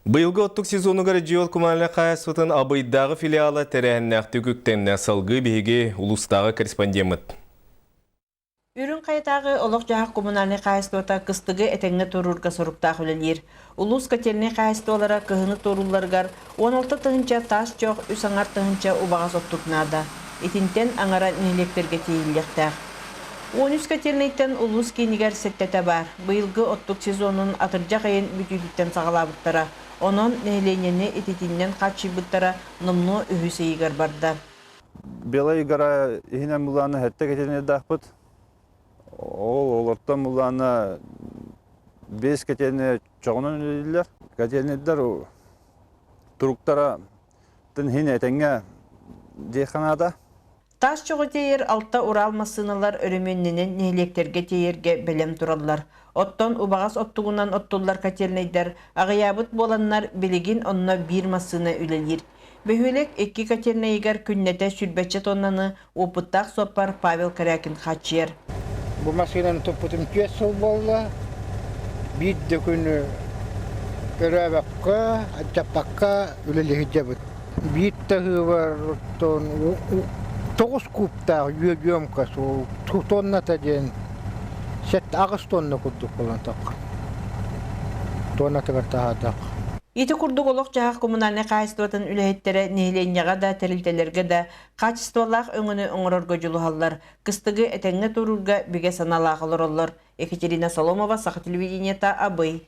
Быйылгы оттук сезонугар Дьиол коммунальнай хаһаайыстыбатын Абыйдааҕы филиала тэрээһиннээхтик үктэннэ. Салгыы биһиги улуустааҕы корреспондеммыт. Үрүҥ Хайатааҕы олох-дьаһах коммунальнай хаһаайыстыбата кыстыгы этэҥҥэ туоруурга соруктаах үлэлиир. Улуус котельнай хаһаайыстыбалара кыһыны туоруулларыгар 16 тыһыынча таас чох, үс аҥар тыһыынча убаҕас оттук наада. Итинтэн аҥара нэһилиэктэргэ тиэйиллиэхтээх. 13 котельнайтан улуус киинигэр сэттэтэ баар. Быйылгы оттук сезонун атырдьах ыйын бүтүүтүттэн саҕалаабыттара. Онон нэһилиэнньэни ититиннэн хааччыйбыттара номнуо үһүс ыйыгар барда. Белай гора иһинэн булаана сэттэ котельнайдаахпыт. Ол олортон булаана биэс котельнай чоҕунан үлэлииллэр. Котельнайдар туруктара иһин этэҥҥэ диэххэ наада. Таас чоҕу тиэйэр алта Урал массыыналар өрөмүөннэнэн нэһилиэктэргэ тиэйэргэ бэлэм тураллар. Оттон убаҕас оттугунан оттуллар котельнайдар аҕыйаабыт буоланнар, билигин онно биир массыына үлэлиир. Бөһүөлэк икки котельнайыгар күннэтэ сүүрбэччэ тоннаны уопуттаах суоппар Павел Корякин хааччыйар. Бу массыынаны туппутум 4 сыл буолла. Биир да күн өрөөбөккө, алдьаппакка үлэлии сылдьабыт. Биир таһыыбар тоҕус кубтаах үөдүөмкэ тонната диэн 7-8 тонна курдук буолан тахха. Тоннатыгар таһаатах. Ити курдук олох-дьаһах коммунальнай хаһаайыстыбатын үлэһиттэрэ нэһилиэнньэҕэ да, тэрилтэлэргэ да хаачыстыбалаах өҥөнү оҥорорго дьулуһаллар, кыстыгы этэҥҥэ туруурга бигэ санаалаах олороллор. Екатерина Соломова, Саха телевидениета, Абый.